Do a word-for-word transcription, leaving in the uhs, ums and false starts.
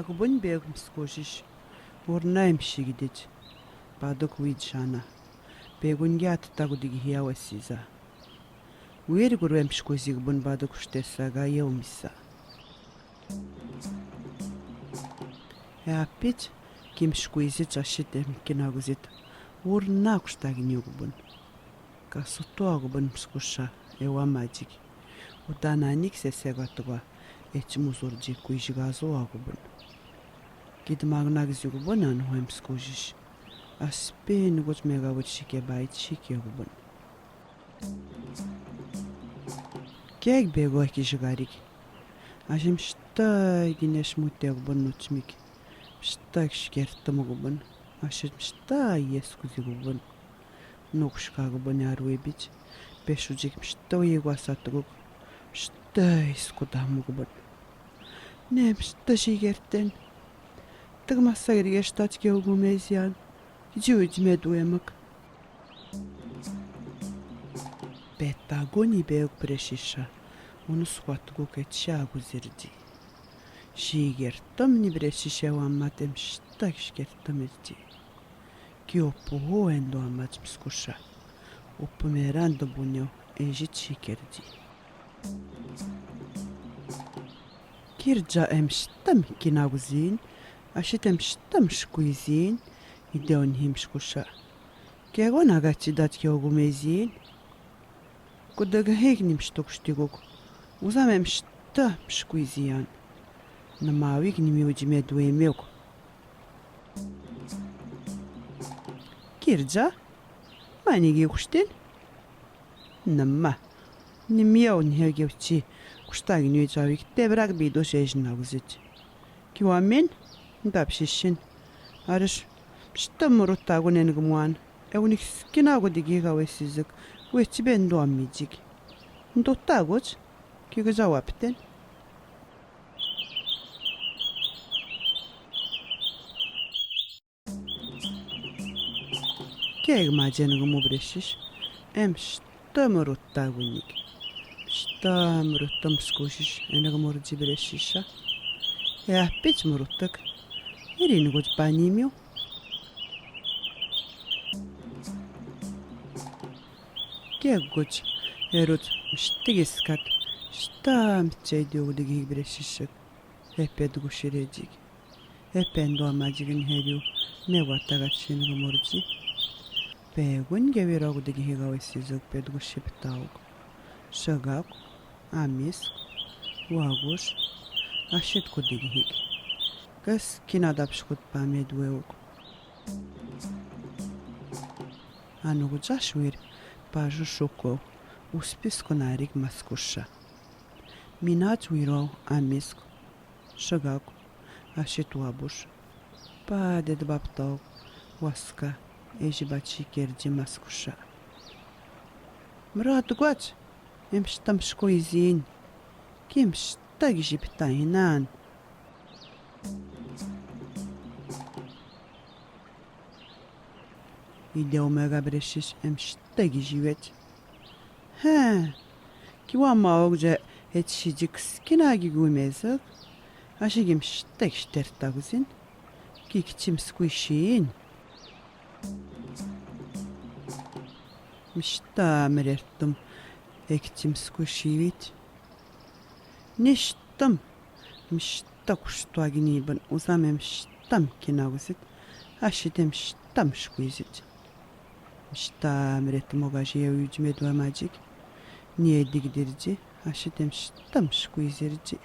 Губун бег мскужиш. Урна эмшигдэж. Бадук уйдшана. Бегунги аттагуди гихи авасиза. Уйр гурвем шкузи губун бадук штэсага еумиса. Э, аппич, ким шкузи чашит эм кинагузит. Урна куштагни губун. Касутуа губун мскуша, эва маджик. Удананик сесега туга, эч музурджи куйжигазуа губун. Гидмагнагзи губун ан уэм скужиш. Аспин гуч мега выршике байчике губун. Кег бего кижигарик. Ашим шта гинеш мутег бун нучмик. Шта кишкертым губун. Ашим шта ескузи губун. Нукшка губун аруэбич. Пешуджик мшта уйгуасатгук. Мшта искудам губун. Не мшта шигертен. Тыгмаса гиргеш татке угумезьян. Киджи уйдмед уэмак. Петагуни бег брешиша. Унус хуатгук этша гузирди. Шигертым ни брешиша ваммат эм шта кишкертым ирди. Ки опугу эндуамач мскуша. Опу меран дубунеу эжит шикерди. Кирджа эм шта м кинагузин, ашит эм шта м шкуйзин, идеун хим шкуша. Кего нагачи датке угумезин. Кудыгхик ни мшта куштигук. Узам эм шта м шкуйзиян. Нымавик ни ми уйдмед уэмек. Кирджа, маниги куштин? Ныма. Нимьяу ньхе гевчи. Куштагни уйдшавик тебраг бидуш эжнагузич. Кивамин, дапшишин. Арыш, мшта мурутагун энгмуан. Эвник скинагуди гига весизик. Вечи бен дуаммиджик. Дутагуч, кига жаваптен. Кег маджен гуму брешиш, эм шта мурутагуник. Шта мурутам скужиш, энгмурди брешиша. Э, аппич мурутак. Ирин гуч панимю. Кег гуч, эрут мштыгискат. Шта мчайди угдыгик брешишек. Эпед гуш иреджик. Эпен дуамаджигин херю, мега тагачинг мурди. Пегун гевирог дигихига весизук пед гуш шиптаук. Шагак, амиск, вагуш, ашит кудигихик. Кас кинадапшкут памед веук. Анугуджаш вир, пажу шуко, успис кунарик маскуша. Минач виро амиск, шагак, ашит вабуш. Падед баптал, васка, эжи бачи керди маскуша. Мрат гуач, эм шта м шкуйзин, ким шта гижи питаинан. Идеу мега брешиш эм шта гижи вет. Хе, кивама огже эт шиджик скинаги гумезек, ашигим шта гиштертагузин, кикчим скуйшин. Мшта мрертум, экчим скуйши вит. Ништам, мшта куштуаги нибан, узам эм шта м кинагузит, ашит эм шта м шкуйзит. Мшта мрертум огажи еу юджме дуамаджик, ни эдик дирди, ашит эм шта м шкуйзирди.